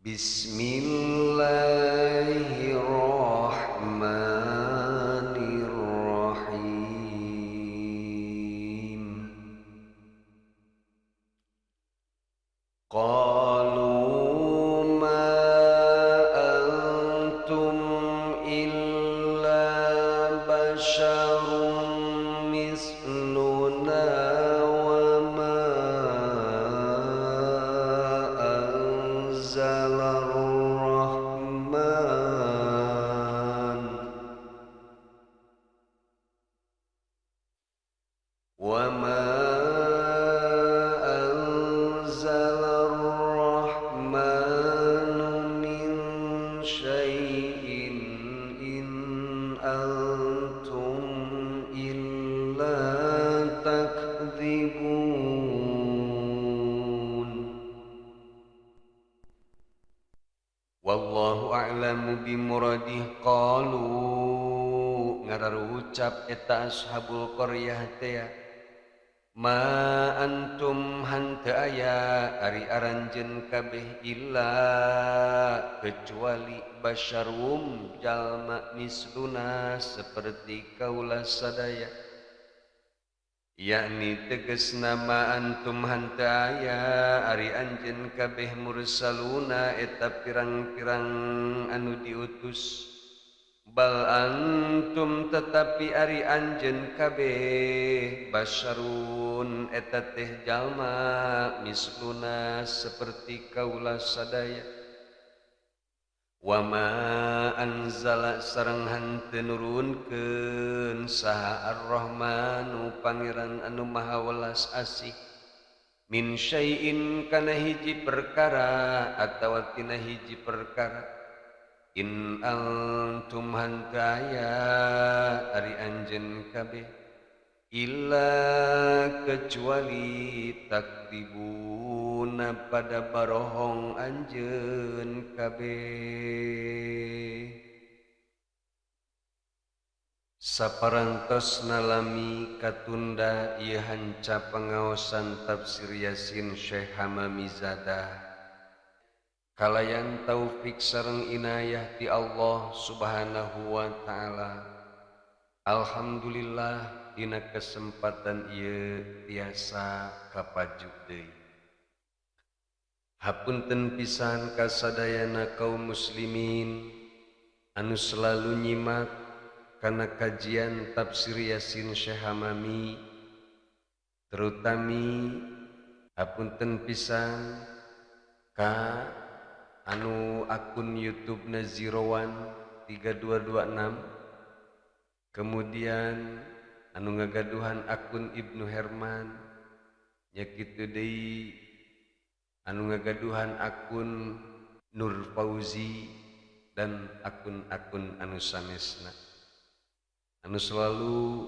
Bismillahirrahmanirrahim. Qalu ma antum illa basyarum misluna wa ma anzala ar-Rahman wa ma anzala ar-Rahmanu min syai'in in antum illa takdzibun. Wallahu a'lamu bimuradih. Qalu ngararucap eta ashabul qaryah teh, ma antum hanteu aya ari aranjeun kabeh illa kecuali basyarum jalma misluna seperti kaula sadaya, yakni tegasna ma antum hanteu aya ari anjeun kabeh mursaluna eta pirang-pirang anu diutus, bal antum tetapi ari anjeun kabeh basyarun eta teh jalma misluna seperti kaula sadaya. Wa ma anzala sareng hanteu nurunkeun saha Ar-Rahmanu pangeran anu maha welas asih min syai'in kana hiji perkara atawa tina hiji perkara in antum hantaya ari anjeun kabeh illa kecuali takdibuna pada barohong anjeun kabeh. Saparantos nalami katunda ieu hanca pangaosan tafsir Yasin Syekh Hamamizadah kalayan taufik sareng inayah ti Allah Subhanahu wa taala. Alhamdulillah dina kesempatan ieu tiasa kapajuk deui. Hapunten pisan kasadayana kaum muslimin anu selalu nyimak kana kajian tafsir Yasin Syekh Hamami, terutami hapunten pisan ka anu akun YouTube na Zero One 3226, kemudian anu ngagaduhan akun Ibnu Herman nya kitu deui, anu ngagaduhan akun Nur Fauzi dan akun-akun anu sanesna anu selalu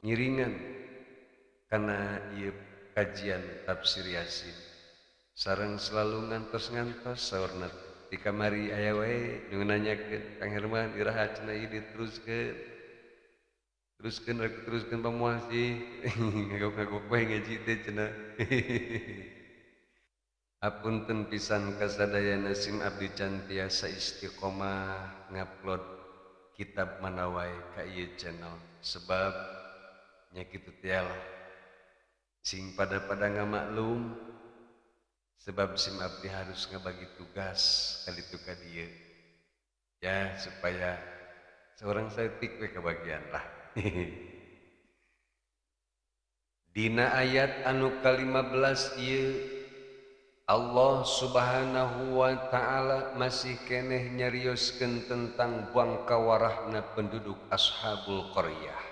ngiringan kana ieu kajian tafsir Yasin sareng selalu ngantos-ngantos saurna di kamari aya wae nu nanyakeun Kang Herman iraha cenah ieu diteruskeun teruskeun rek teruskeun pamoal sih ngagok-ngagok wae ngaji teh cenah. Hapunten pisan kasadayana sim abdi can tiasa istiqomah ngupload kitab mana wae ka ieu channel sebab nya kitu teh lah sing pada-pada ngamaklum sebab sim abdi harus ngabagi tugas kali itu ka dieu ya supaya seorang saeutik we kabagian lah. Dina ayat anu ka-15 ieu Allah Subhanahu wa taala masih keneh nyarioskeun tentang bangkawarahna penduduk ashabul qaryah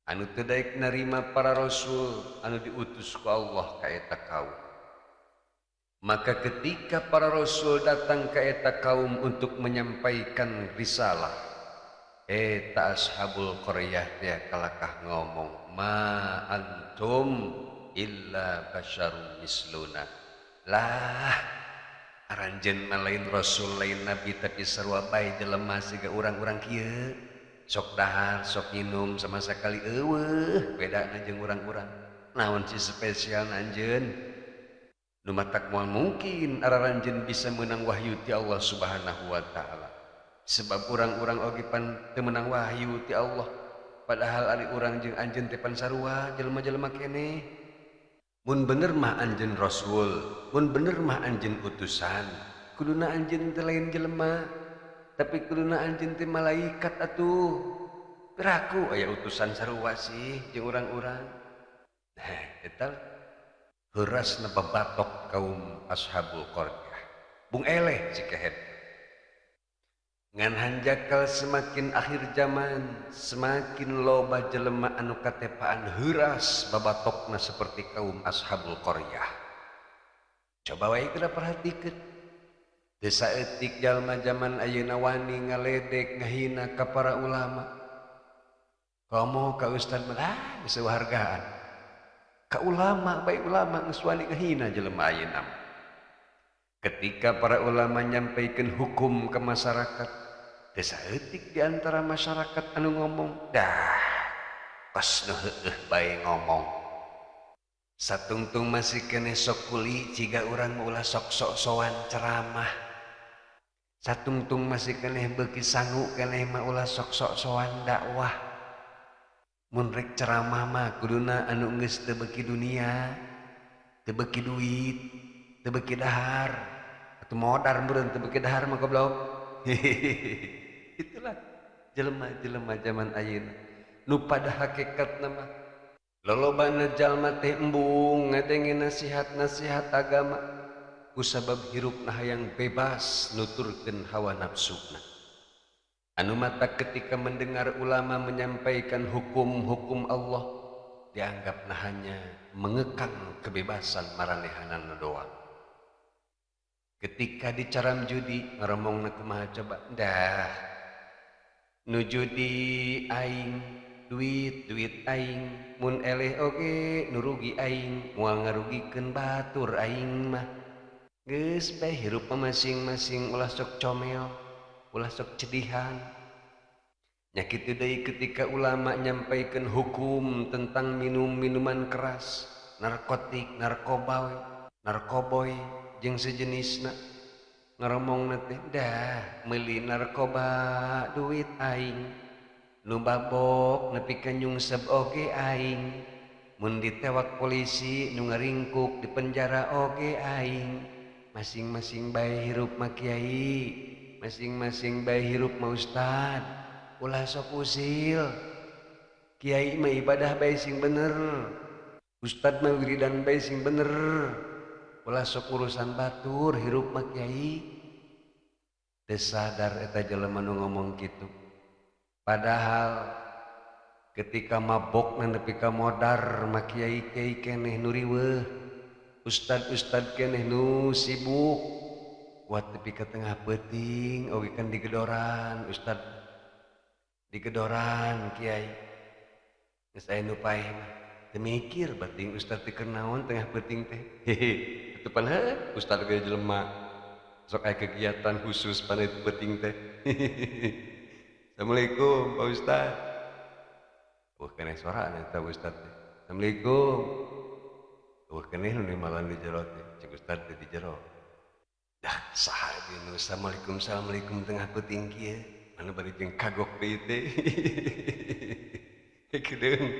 anu teu daek narima para rasul anu diutus ku Allah ka eta kaum. Maka ketika para rasul datang ke eta kaum untuk menyampaikan risalah, eta ashabul qaryah teh kalakah ngomong ma antum illa basyarum misluna. Lah aranjeun mah lain rasul lain nabi tapi sarua bae jelema siga urang-urang kieu, sok dahar sok minum sama sakali eueuh bedana jeung urang-urang, naon sih spesial anjeun. Nu matak moal mungkin araranjeun bisa meunang wahyu ti Allah Subhanahu wa taala. Sebab urang-urang oge pan teu meunang wahyu ti Allah. Padahal ari urang jeung anjeun teh pan sarua jelema-jelema keneh. Mun bener mah anjeun rasul, mun bener mah anjeun utusan, kuduna anjeun teh lain jelema, tapi kuduna anjeun teh malaikat atuh. Piraku aya utusan sarua sih jeung urang-urang. Heh, eta heurasna babatok kaum ashabul qaryah. Bung eleh si kehed. Ngan hanjakal semakin akhir zaman semakin loba jelema anu katepaan heuras babatokna seperti kaum ashabul qaryah. Coba wae kita perhatikeun. Teu saeutik jalma zaman ayeuna wani ngaledek ngahina ka para ulama. Komo ka ustad mah geus hargaan. Ka ulama bae ulama geus wani ngahina jelema ayeuna. Ketika para ulama nyampaikan hukum ke masyarakat, teu saeutik di antara masyarakat anu ngomong, dah kos nu heueuh bae ngomong. Satungtung masih keneh sok kuli ciga urang ulah sok sok-sokan ceramah. Satungtung masih keneh beuki sangu keneh mah ulah sok sok-sokan dakwah. Mun rek ceramah mah kuduna anu geus teu beuki dunia, teu beuki duit, teu beuki dahar. Atuh modar meureun teu beuki dahar mah goblok. Itulah jelema-jelema zaman ayeuna nu pada hakikatna mah lolobana jalma teh embung ngadenge nasihat-nasihat agama kusabab hirupna hayang bebas nuturkeun hawa nafsuna. Anu mata ketika mendengar ulama menyampaikan hukum-hukum Allah dianggapna hanya mengekang kebebasan maranehanana doang. Ketika dicaram judi ngaromongna kumaha coba, dah nu judi aing, duit duit aing, mun eleh oge nu rugi aing, moal ngarugikeun batur aing mah. Geus bae hirup masing-masing ulah sok comel, ulah sok cedihan. Nya kitu deui ketika ulama nyampaikeun hukum tentang minum minuman keras, narkotik, narkoba, narkoboy jeung sejenisna, ngaromongna teh dah meuli narkoba duit aing, nu babok nepi ka nyungsep oge aing, mun ditewak polisi nu ngaringkuk di penjara oge aing. Masing-masing bae hirup mah kiai, masing-masing bae hirup mah ustad, ulah sok usil. Kiai mah ibadah bae sing bener, ustad mah wiridan bae sing bener, ulah sok urusan batur hirup mah kiai. Teu sadar eta jelema nu ngomong kitu. Padahal ketika mabok nepi ka modar mah kiai-kiai keneh nu riweuh, ustad-ustad keneh nu sibuk. Kuat nepi ka tengah peuting oge kan digedoran ustad, digedoran kiai. Geus aya nu paeh mah teu mikir bating ustad teh keur naon tengah peuting teh. Hehe, atuh pan heuh ustad ge jelema sok aya kegiatan khusus pan itu peuting teh. Assalamualaikum Pak Ustad. Wah keneh sorana eta Ustad teh. Assalamualaikum. Wah keneh nu malan di jero teh, cek Ustad teh di jero. Dah saha deui nu assalamualaikum assalamualaikum tengah peuting kieu. Mana bari jeung kagok deui teh. Kedeung.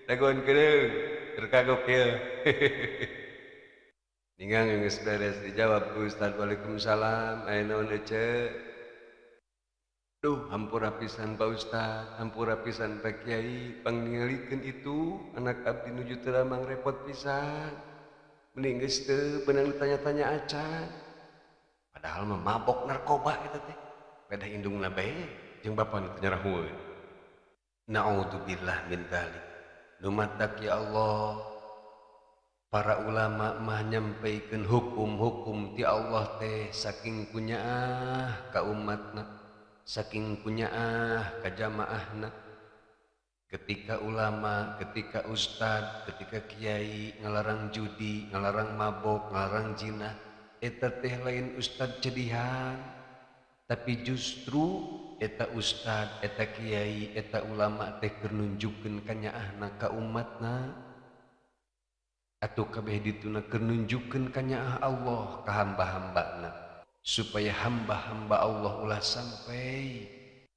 Dagoan kedeung, terkagok kieu. Ningang geus beres dijawab ku Ustad, waalaikumsalam, aya naon ece? Duh, hampura pisan Pak Ustad, hampura pisan Pak Kiai, pangningalikeun itu anak abdi nuju teu lamang repot pisan. Mending geus teu beunang ditanya-tanya acan. Padahal mah mabok narkoba eta teh. Pedah indungna bae jeung bapana teu nyarahueun. Naudzubillah min dzalik. Nu matak ya Allah, para ulama mah nyampaikeun hukum-hukum ti Allah teh saking kunyaah ka umatna, saking kunyaah ka jamaahna. Ketika ulama, ketika ustad, ketika kiai ngalarang judi, ngalarang mabok, ngalarang zina, eta teh lain ustad cedihan, tapi justru eta ustad, eta kiai, eta ulama teh keur nunjukkeun kanyaahna ka umatna. Atuh kabeh dituna keur nunjukkeun kanyaah Allah ka hamba-hambana supaya hamba-hamba Allah ulah sampai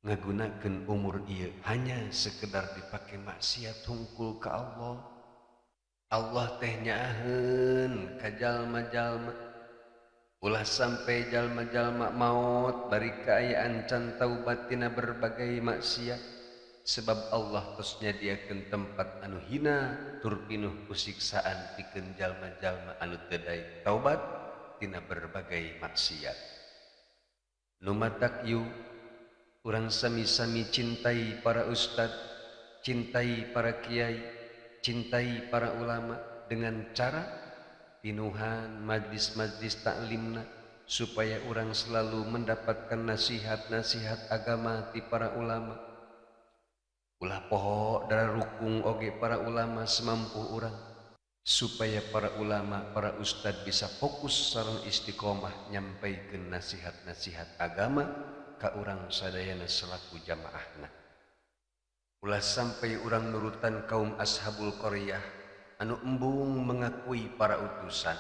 ngagunakeun umur ieu hanya sekedar dipake maksiat hungkul ka Allah. Allah teh nyaaheun ka jalma-jalma ulah sampai jalma-jalma maot bari kaayaan can taubat tina berbagai maksiat sebab Allah tos nyadiakeun tempat anu hina tur pinuh ku siksaan pikeun jalma-jalma anu teu daek taubat tina berbagai maksiat. Nu matak yu urang sami-sami cintai para ustad, cintai para kiai, cintai para ulama dengan cara pinuhan majlis-majlis taklimna supaya urang selalu mendapatkan nasihat-nasihat agama ti para ulama. Ulah poho darah rukung oge para ulama semampu urang supaya para ulama, para ustad bisa fokus sareng istiqomah nyampaikeun nasihat-nasihat agama ka urang sadayana selaku jamaahna. Ulah sampai urang nurutan kaum ashabul qaryah anu embung mengakui para utusan,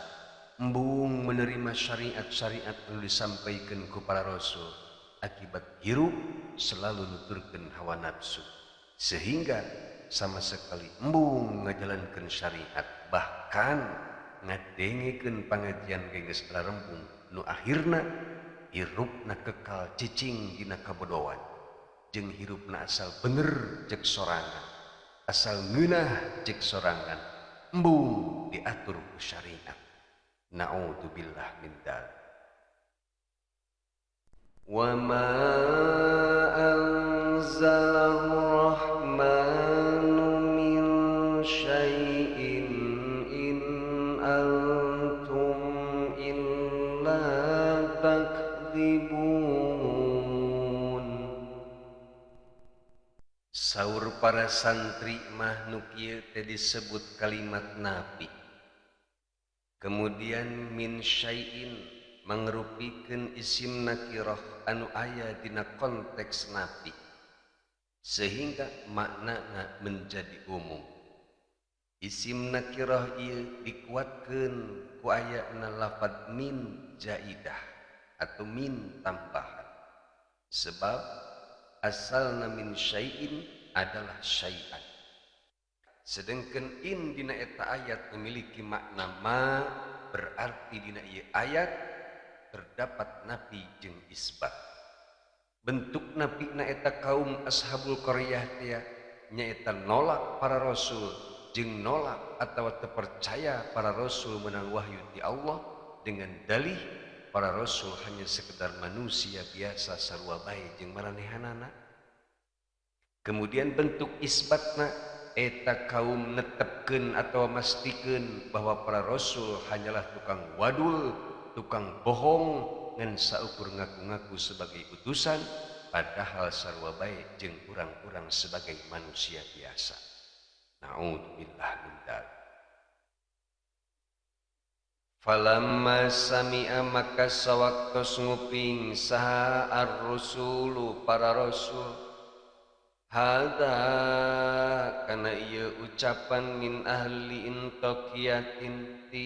embung menerima syariat-syariat anu disampaikan ku para rasul, akibat hirup selalu nuturkeun hawa nafsu sehingga sama sekali embung ngajalankeun syariat, bahkan ngadengekeun pangajian ge geus rarembung nu akhirna hirupna kekal cicing dina kabodohan jeung hirupna asal bener cek sorangan, asal ngeunah cek sorangan, embung diatur ku syariat. Na'udzubillah min dzalik. Wa ma anzala ar-rahmanu min syai'in in antum illa takdzibun. Saur para santri mah nu kieu teh disebut kalimat nabi. Kemudian min syai'in mangrupikeun isim nakirah anu aya dina konteks nabi sehingga maknana menjadi umum. Isim nakirah ieu dikuatkeun ku ayana lafad min jaidah atau min tambahan, sebab asalna min syai'in adalah syai'an. Sedangkan in dina eta ayat memiliki makna ma, berarti dina ieu ayat terdapat nafi jeung isbat. Bentuk nafi na eta kaum ashabul qaryah teh nyaeta nolak para rasul jeung nolak atawa teu percaya para rasul menang wahyu ti Allah dengan dalih para rasul hanya sekedar manusia biasa sarua bae jeung maranehanana. Kemudian bentuk isbatna eta kaum netepkeun atawa mastikeun bahwa para rasul hanyalah tukang wadul, tukang bohong ngan saukur ngaku-ngaku sebagai utusan padahal sarua bae jeung urang-urang sebagai manusia biasa. Na'udzubillah min dzalik. Falamma sami'a maka sawaktos nguping saha ar-rusulu para rasul, hadza kana ieu ucapan min ahli Intokiyatin ti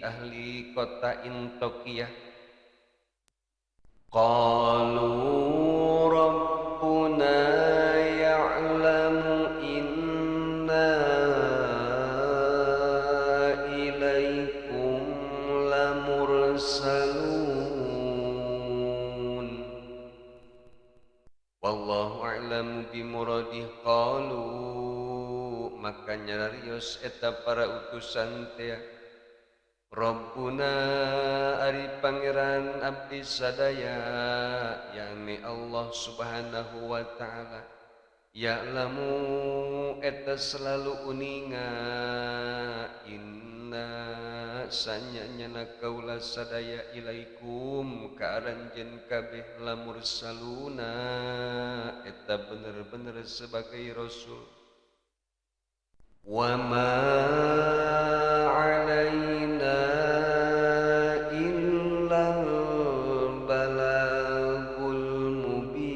ahli kota Intokiyah. Qalu rabbuna ya'lamu inna ilaikum lamursalun. Wallahu a'lamu bimuradih. Qalu maka nyarios eta para utusan teh, Rabbuna ari pangeran abdi sadaya, yakni Allah subhanahu wa ta'ala, ya'lamu eta selalu uninga, inna sanyanyana kaula sadaya ilaikum ka aranjeun kabeh lamursaluna eta bener-bener sebagai rasul. Wa ma alaina illal balagul mubin.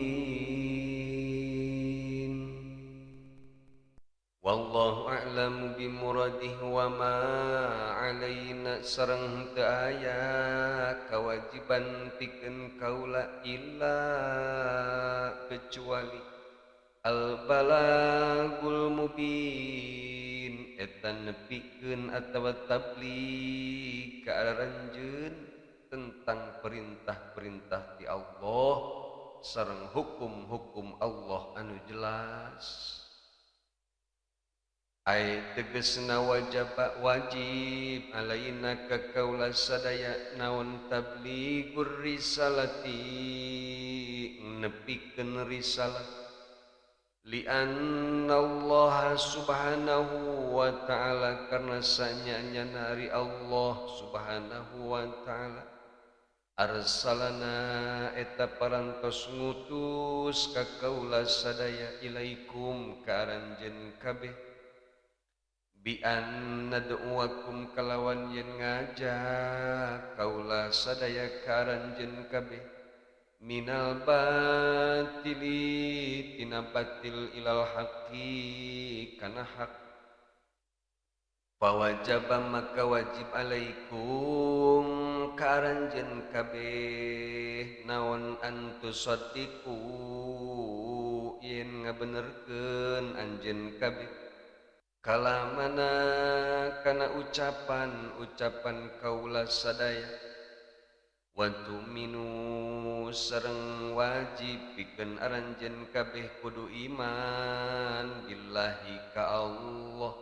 Wallahu a'lamu bimuradih. Wa ma sareng henteu aya kawajiban pikeun kaula illa kecuali al balagul mubin eta nepikeun atawa tabligh ka aranjeun tentang perintah-perintah ti Allah sareng hukum-hukum Allah anu jelas. Ai tegesna wajaba wajib alaina ka kaula sadaya naon tablighur risalati nepikeun risalah li'anna Allah subhanahu wa ta'ala karena sanyanya nari Allah subhanahu wa ta'ala arsalana eta parantos ngutus ka kaula sadaya ilaikum ka aranjeun kabeh bi an nad'uakum kalawan yen ngajak kaula sadaya ka aranjeun kabeh minal batili tina batil ilal haqqi kana hak fawajaba maka wajib alaikum ka aranjeun kabeh naon antusaddiqu yen ngabenerkeun anjeun kabeh kalamana kana ucapan-ucapan kaula sadaya wa tu'minu sareng wajib pikeun aranjeun kabeh kudu iman billahi ka Allah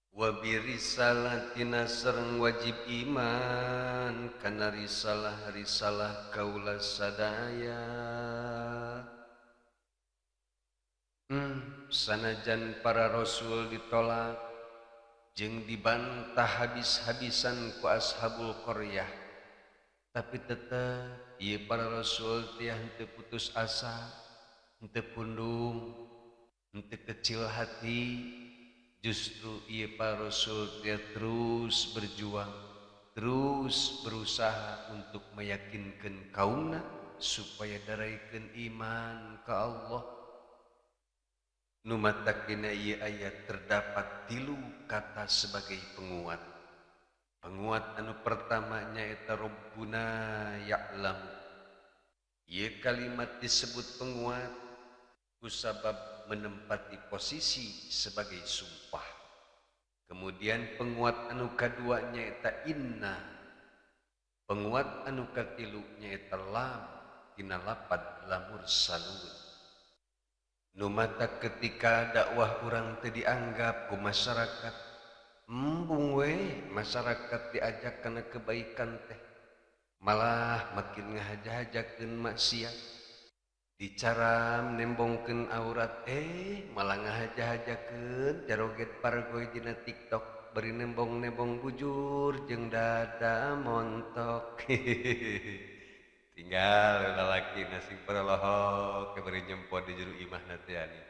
wa birisalatina sareng wajib iman kana risalah-risalah kaula sadaya. Sanajan para rasul ditolak jeung dibantah habis-habisan ku ashabul qaryah, tapi tetep ieu para rasul teh henteu putus asa, henteu pundung, henteu kecil hati. Justru ieu para rasul teh terus berjuang, terus berusaha untuk meyakinkan kaumna supaya daraikeun iman ka Allah. Nu matak dina ieu ayat terdapat tilu kata sebagai penguat. Penguat anu pertama nyaeta Rabbuna ya'lam. Ieu kalimat disebut penguat kusabab menempati posisi sebagai sumpah. Kemudian penguat anu kadua nyaeta inna. Penguat anu katilu nyaeta lam tina lapad lamur salun. Nu matak ketika dakwah urang teu dianggap ku masyarakat, embung we masyarakat diajak kana kebaikan teh malah makin ngahaja-hajakeun maksiat, dicaram nembongkeun aurat malah ngahaja-hajakeun jaroget pargoy dina TikTok bari nembong-nembong bujur jeung dada montok. Tinggal lalaki nasi paralohok bari nyempot di jero imah teh ani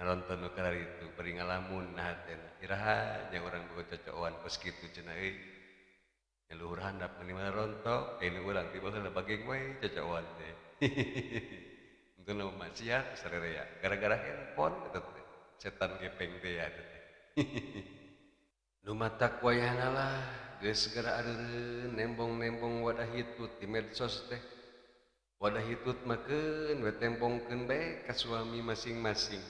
nonton nu kararitu bari ngalamun nah hatena iraha nya urang boga cocokan kos kitu cenah euy nya luhur handap meni mah rontok nu urang ti baheula bageng we cocokan teh. Untungna mah maksiat sarerea gara-gara handphone eta teh setan gepeng teh ya teh. Nu matak wayahna lah geus segera areureun nembong-nembong wadah hitut di medsos teh. Wadah hitut makeun we tembongkeun bae ka suami masing-masing.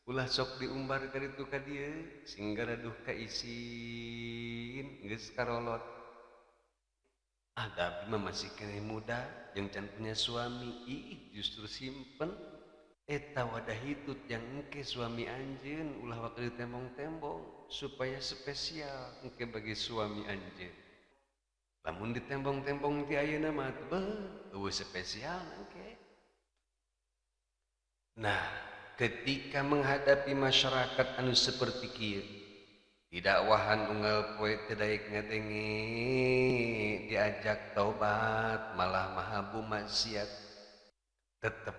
Ulah sok diumbar ka ditu ka dieu sing garaduh ka isin geus karolot. Ah da abdi mah masih keneh muda jeung can punya suami, ih justru simpen eta wadah hitut yang engke suami anjeun ulah waktu ditembong-tembong supaya spesial engke bagi suami anjeun. Lamun ditembong-tembong ti ayeuna mah beuh eueuh spesial engke. Nah, ketika menghadapi masyarakat anu seperti kieu, didakwahan unggal poe teu daek ngadenge, diajak taubat malah mahabu maksiat. Tetep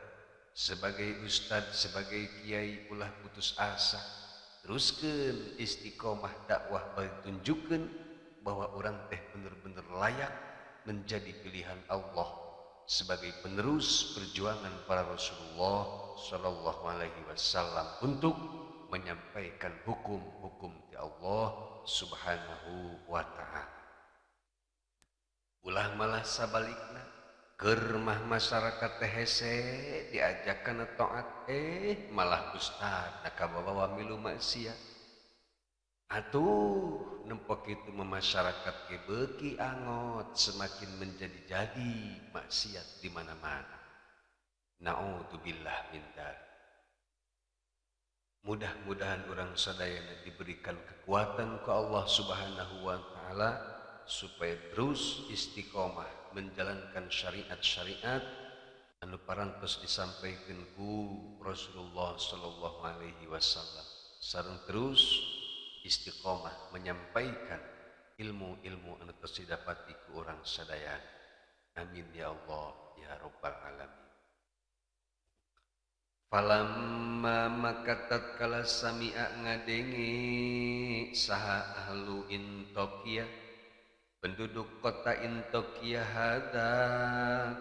sebagai ustad, sebagai kiai ulah putus asa, teruskeun istiqomah dakwah bari tunjukkeun bahwa orang teh bener-bener layak menjadi pilihan Allah sebagai penerus perjuangan para Rasulullah Shallallahu Alaihi Wasallam untuk menyampaikan hukum-hukum di Allah Subhanahu wa Ta'ala. Ulah malah sabalikna keur mah masyarakat teh hese diajak kana taat malah ustad kabawa milu maksiat. Atuh nempok itu masyarakat ge beuki angot semakin menjadi-jadi maksiat di mana-mana. Na'udzubillah min dzalik. Mudah-mudahan orang sadayana diberikan kekuatan ke Allah Subhanahu wa taala supaya terus istiqomah menjalankan syariat-syariat anu parantos disampaikan ku Rasulullah sallallahu alaihi wasallam sareng terus istiqomah menyampaikan ilmu-ilmu anu tos didapati ku urang sadayana. Amin ya Allah ya rabbal alamin. Falamma maka tatkala sami'a ngadenge saha ahlu Intokia penduduk kota Intokia hada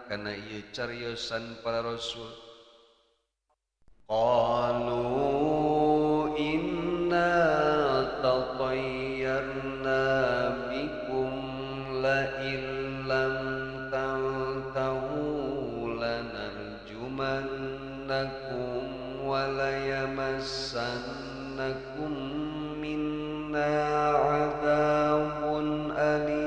kana ieu cariosan para rasul qalu inna tatayyarna bikum la illam tantahu lanarjumannakum wa layamassannakum minna adzabun alim.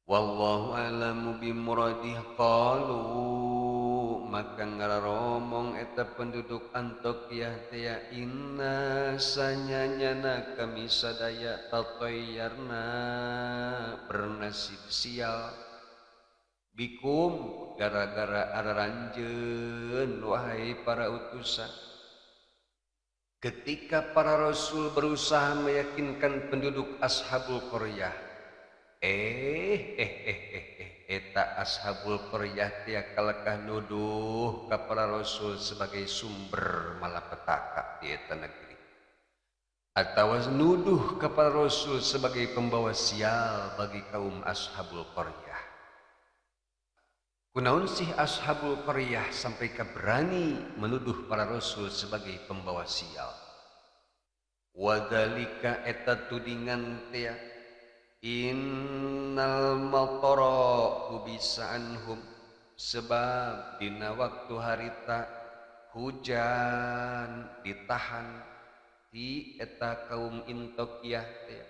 Wallahu a'lamu bimuradih. Qalu maka ngararomong eta penduduk Antokiyah teh inna sanyanyana kami sadaya tatayyarna bernasib sial bikum gara-gara araranjeun wahai para utusan. Ketika para rasul berusaha meyakinkan penduduk Ashabul Qaryah, eta Ashabul Qaryah teh kalakah nuduh ka para rasul sebagai sumber malapetaka di eta negeri, atawa nuduh ka para rasul sebagai pembawa sial bagi kaum Ashabul Qaryah. Kunaon sih Ashabul Qaryah sampai ka berani menuduh para rasul sebagai pembawa sial? Wadalika eta tudingan teh innal matara kubisa anhum sebab dina waktu harita hujan ditahan ti eta kaum Intokiyah teh.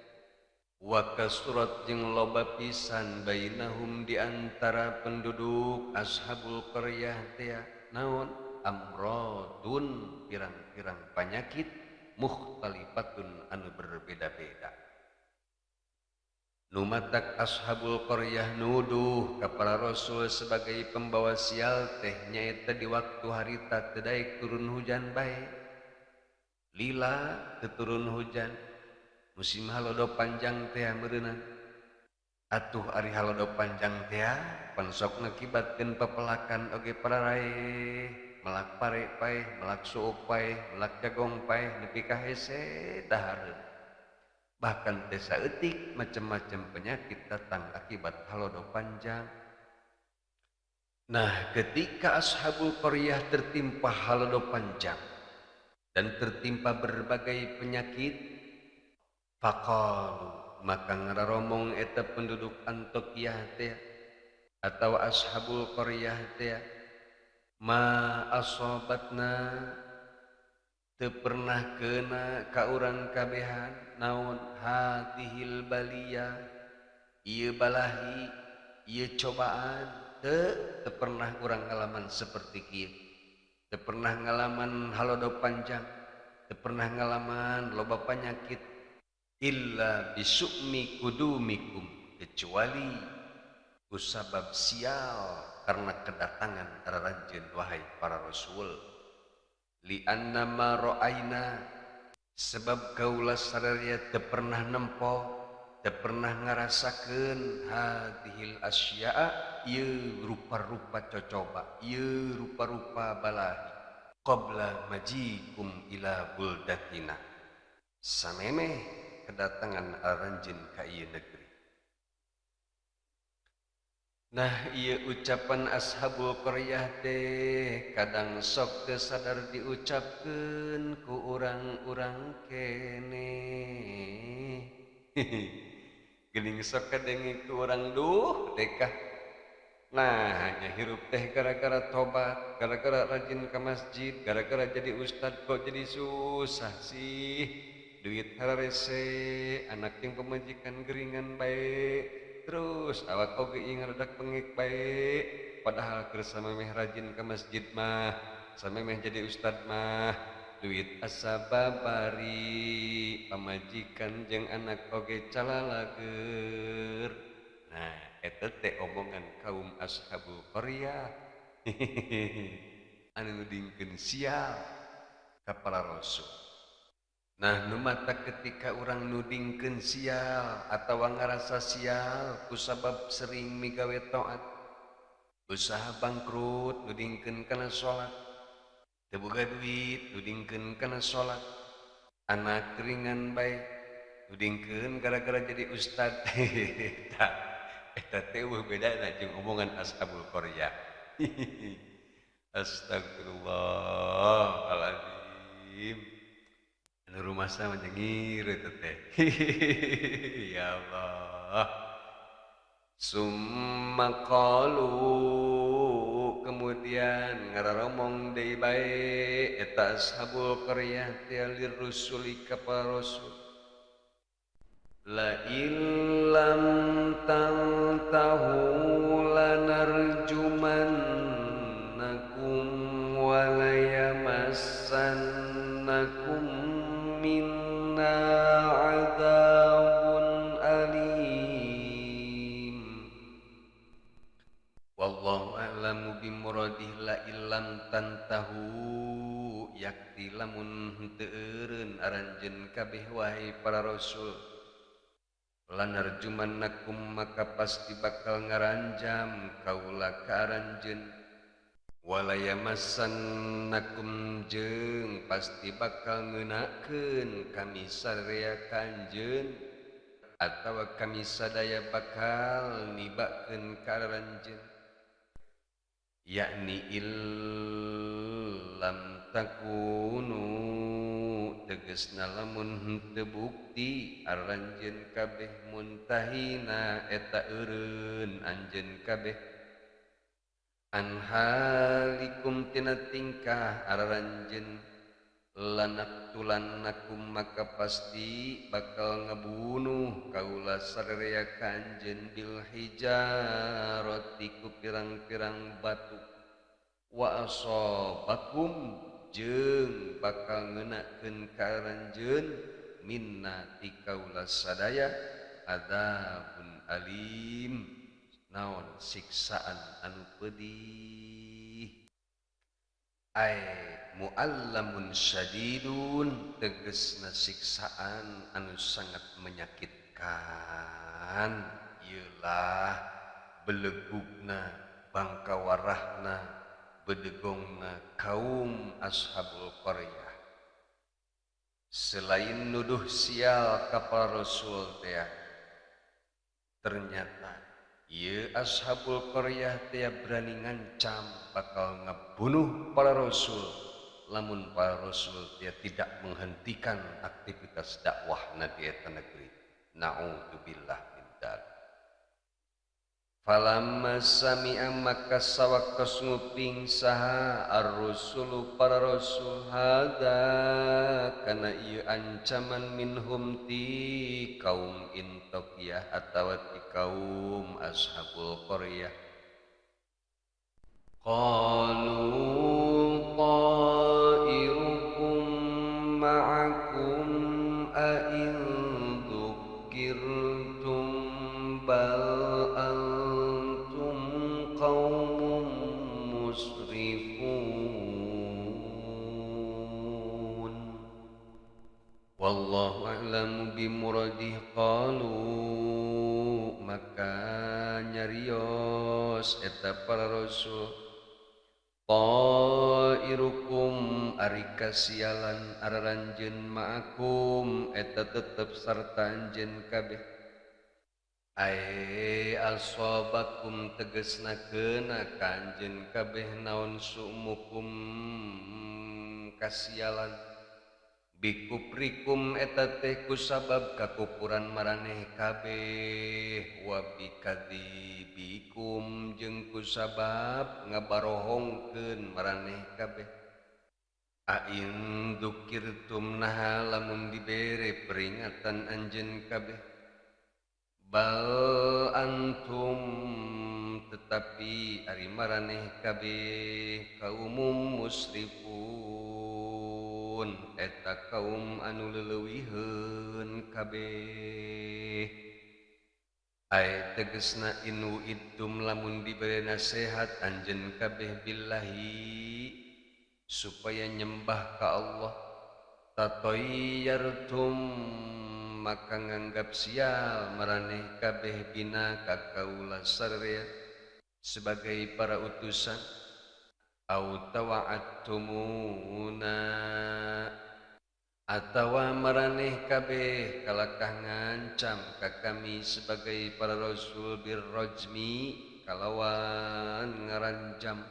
Wa kasurat jeung loba pisan bainahum di antara penduduk Ashabul Qaryah teh naon amradun pirang-pirang penyakit mukhtalifatun anu berbeda-beda. Nu matak Ashabul Qaryah nuduh ka para rasul sebagai pembawa sial teh nyaeta di waktu harita teu daek turun hujan bae. Lila teu turun hujan. Musim halodo panjang teh meureunana. Atuh ari halodo panjang teh pan sok ngakibatkeun pepelakan oge pararae, melak pare paeh, melak suuk paeh, melak jagong paeh nepi ka hese dahareun. Bahkan teh saeutik macam-macam penyakit datang akibat halodo panjang. Nah, ketika Ashabul Qaryah tertimpa halodo panjang dan tertimpa berbagai penyakit, faqalu maka ngararomong eta penduduk Antokiyah teh atau Ashabul Qaryah teh ma asobatna teu pernah kena ka urang kabehan naon hadihil baliyah ieu balahi ieu cobaan teu pernah urang ngalaman seperti kieu, teu pernah ngalaman halodo panjang, teu pernah ngalaman loba penyakit illa bisukmi kudumikum kecuali kusabab sial karena kedatangan aranjeun wahai para rasul. Li anna ma ra'aina sebab kaula sararea teu pernah nempo teu pernah ngarasakeun hadhil asya'a ieu rupa-rupa cocoba ieu rupa-rupa balahi qabla majikum ila buldatina samemeh kedatangan aranjeun ka ieu negeri. Nah, ieu ucapan Ashabul Qaryah teh kadang sok teu sadar diucapkeun ku urang-urang keneh. Geuning sok kadenge ku urang duh dekah. Nah, hanya hirup teh gara-gara tobat, gara-gara rajin ke masjid, gara-gara jadi ustad kok jadi susah sih. Duit hararese, anak yang pemajikan geringan baik, terus awak oge ieu ngaradak pengek baik. Padahal keur samemeh rajin ke masjid mah, samemeh jadi ustad mah, duit asa babari, pamajikan jeung anak oge calalager. Nah, eta teh omongan kaum ashabul qaryah. Anu nudingkeun sial ka para rasul. Nah, nu mata ketika urang nudingkeun sial atawa ngarasa sial kusabab sering migawe taat, usaha bangkrut nudingkeun kana salat, teu boga duit nudingkeun kana salat, anak ringan bae nudingkeun gara-gara jadi ustad. Eta teh eueuh bedana jeung omongan ashabul qaryah. Astagfirullahaladzim. Anu rumasa mah nyengir eta teh. Ya Allah. Summa qalu, kemudian ngararomong deui bae eta ashabul qaryah teh lirrusuli ka para rasul. La illam tantahu lanarjumannakum wa layamassannakum minna adzabun alim. Wallahu a'lamu bimuradih. La illam tantahu yakti lamun henteu eureun aranjeun kabeh wahai para rasul, lanarjumannakum maka pasti bakal ngaranjam kaula ka aranjeun, walayamassannakum jeung pasti bakal ngeunakeun kami sadaya ka anjeun atawa kami sadaya bakal nibakeun ka aranjeun, yakni illam takunu tegesna lamun henteu bukti aranjeun kabeh muntahina eta eureun anjeun kabeh an halikum tina tingkah aranjeun, lanaktulannakum maka pasti bakal ngabunuh kaula sararea ka anjeun bil hijarati ku pirang-pirang batu, wa asabakum jeung bakal ngeunakeun ka aranjeun minna ti kaula sadaya adzabun alim, naon siksaan anu pedih. Ai muallamun syadidun tegesna siksaan anu sangat menyakitkan. Ieulah belegugna, bangkawarahna, bedegongna kaum ashabul qaryah. Selain nuduh sial ka para rasul teh, ternyata ieu ashabul qaryah teh berani ngancam bakal ngebunuh para rasul lamun para rasul teh tidak menghentikan aktivitas dakwahna di eta negeri. Na'udzubillah min dzalik. Falamma sami'a maka sawaktos nguping saha ar-rusulu para rasul hada kana ieu ancaman minhum ti kaum Intokiyah atawa ti kaum ashabul qaryah. Qalu ta'irukum ma'akum a in dzukirtum bal antum qaumun musrifun. Wallahu a'lamu bimuradih. Qalu maka nyarios eta para rasul, ta'irukum ari kasialan araranjeun ma'akum eta tetep sarta anjeun kabeh. Ae asobakum tegesna keuna ka anjeun kabeh naon su'mukum kasialan Bikuprikum eta teh kusabab kakupuran maraneh kabeh wa bikadibikum jeung kusabab ngabarohongkeun maraneh kabeh. Ain dzukirtum naha lamun dibere peringatan anjeun kabeh. Bal antum tetapi ari maraneh kabeh kaum musrifun eta kaum anu leleuwiheun kabeh. Ai tegesna inu idtum lamun dibere nasihat anjeun kabeh billahi supaya nyembah ka Allah tatoyyartum maka nganggap sial maraneh kabeh bina ka kaula sararea sebagai para utusan. Au tawa'attumuna atawa maraneh kabeh kalakah ngancam ka kami sebagai para rasul birrajmi kalawan ngaranjam.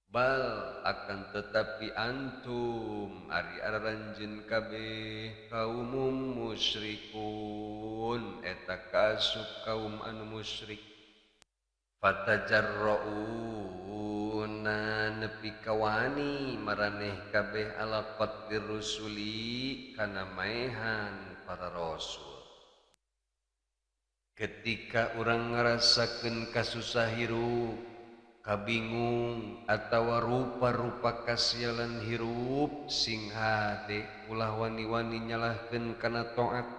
Bal akan tetapi antum ari aranjeun kabeh kaum musyrikun eta kaasup kaum anu musyrik. Fatajarrauna nepi kawani maraneh kabeh ala qatlir rusuli kana maehan para rasul. Ketika urang ngarasakeun kasusah hirup, kabingung atawa rupa-rupa kasialan hirup, sing hade ulah wani-wani nyalahkeun kana taat.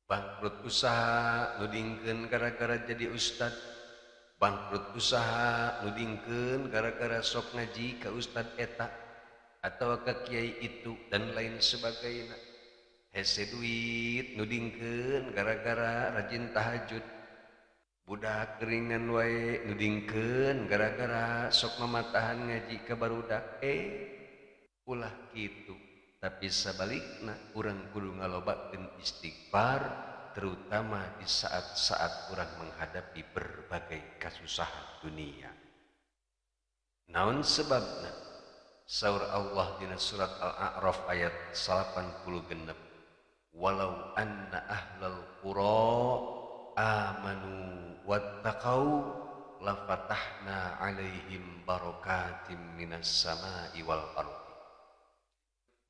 Bangkrut usaha nudingkeun gara-gara jadi ustad, bangkrut usaha nudingkeun gara-gara sok ngaji ka ustad eta atawa ka kiai itu dan lain sebagainya. Hese duit nudingkeun gara-gara rajin tahajud, budak keringan wae nudingkeun gara-gara sok mamatahan ngaji ka barudak. Ulah kitu. Tapi sabalikna urang kudu ngalobakeun istighfar, terutama di saat-saat orang menghadapi berbagai kasusahan dunia. Naon sebabna? Saur Allah dina surat Al-A'raf ayat 86. Walau anna ahlal qura amanu wattaqau lafatahna alaihim barakatim minas sama'i wal ardh.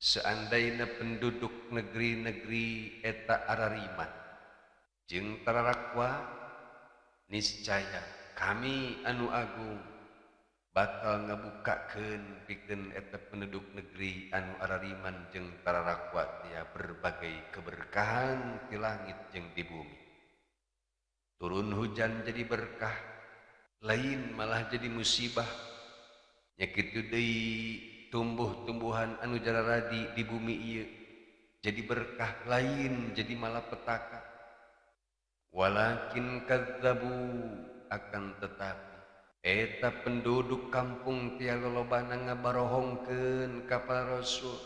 Seandainya penduduk negeri-negeri eta arariman jeung tararakwa, niscaya kami anu agung bakal ngabukakeun pikeun eta penduduk negeri anu arariman jeung tararakwa tia berbagai keberkahan di langit jeung di bumi. Turun hujan jadi berkah, lain malah jadi musibah. Nya kitu deui tumbuh-tumbuhan anu jararadi di bumi ieu jadi berkah, lain jadi malapetaka. Walakin kadzabu, akan tetapi eta penduduk kampung tia lolobana ngabarohongkeun ka para rasul,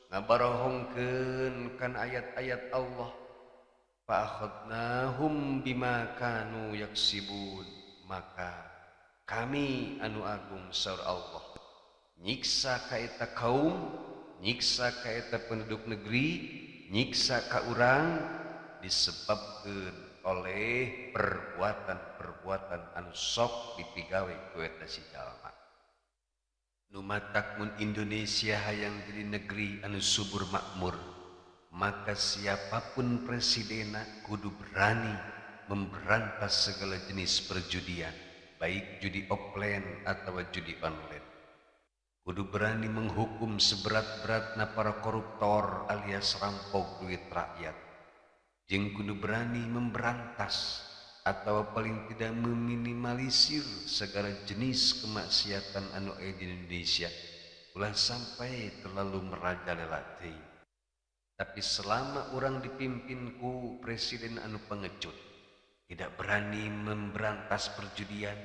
ngabarohongkeun kan ayat-ayat Allah. Fa akhadnahum bima kanu yaksibun, maka kami anu agung saur Allah nyiksa ka eta kaum, nyiksa ka eta penduduk negeri, nyiksa ka urang disebabkeun oleh perbuatan-perbuatan anu sok dipigawe ku eta si jalma. Nu matak mun Indonesia hayang jadi negeri anu subur makmur, maka siapapun presidena kudu berani memberantas segala jenis perjudian, baik judi offline atau judi online. Kudu berani menghukum seberat-beratna para koruptor alias rampok duit rakyat. Jeung kudu berani memberantas atau paling tidak meminimalisir segala jenis kemaksiatan anu aya di Indonesia, ulah sampai terlalu merajalela teuing. Tapi selama orang dipimpin ku presiden anu pengecut, tidak berani memberantas perjudian,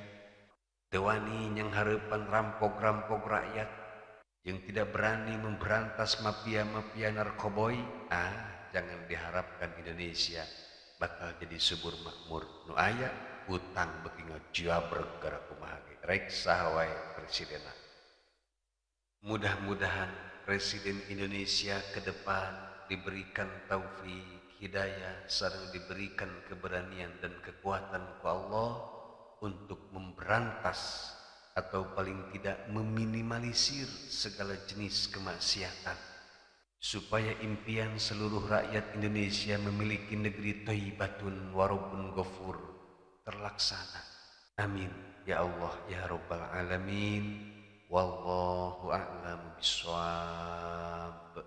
tewani yang harapan rampok-rampok rakyat, yang tidak berani memberantas mafia-mafia narkoboy, jangan diharapkan Indonesia bakal jadi subur makmur. Nu aya utang beuki ngajabreg gara kumaha ge, rek saha wae presidenna. Mudah-mudahan Presiden Indonesia ke depan diberikan taufik, hidayah, sareng diberikan keberanian dan kekuatan ku Allah untuk memberantas atau paling tidak meminimalisir segala jenis kemaksiatan, supaya impian seluruh rakyat Indonesia memiliki negeri thayyibatun warabbun ghafur terlaksana. Amin ya Allah ya Rabbal alamin. Wallahu a'lam bishawab.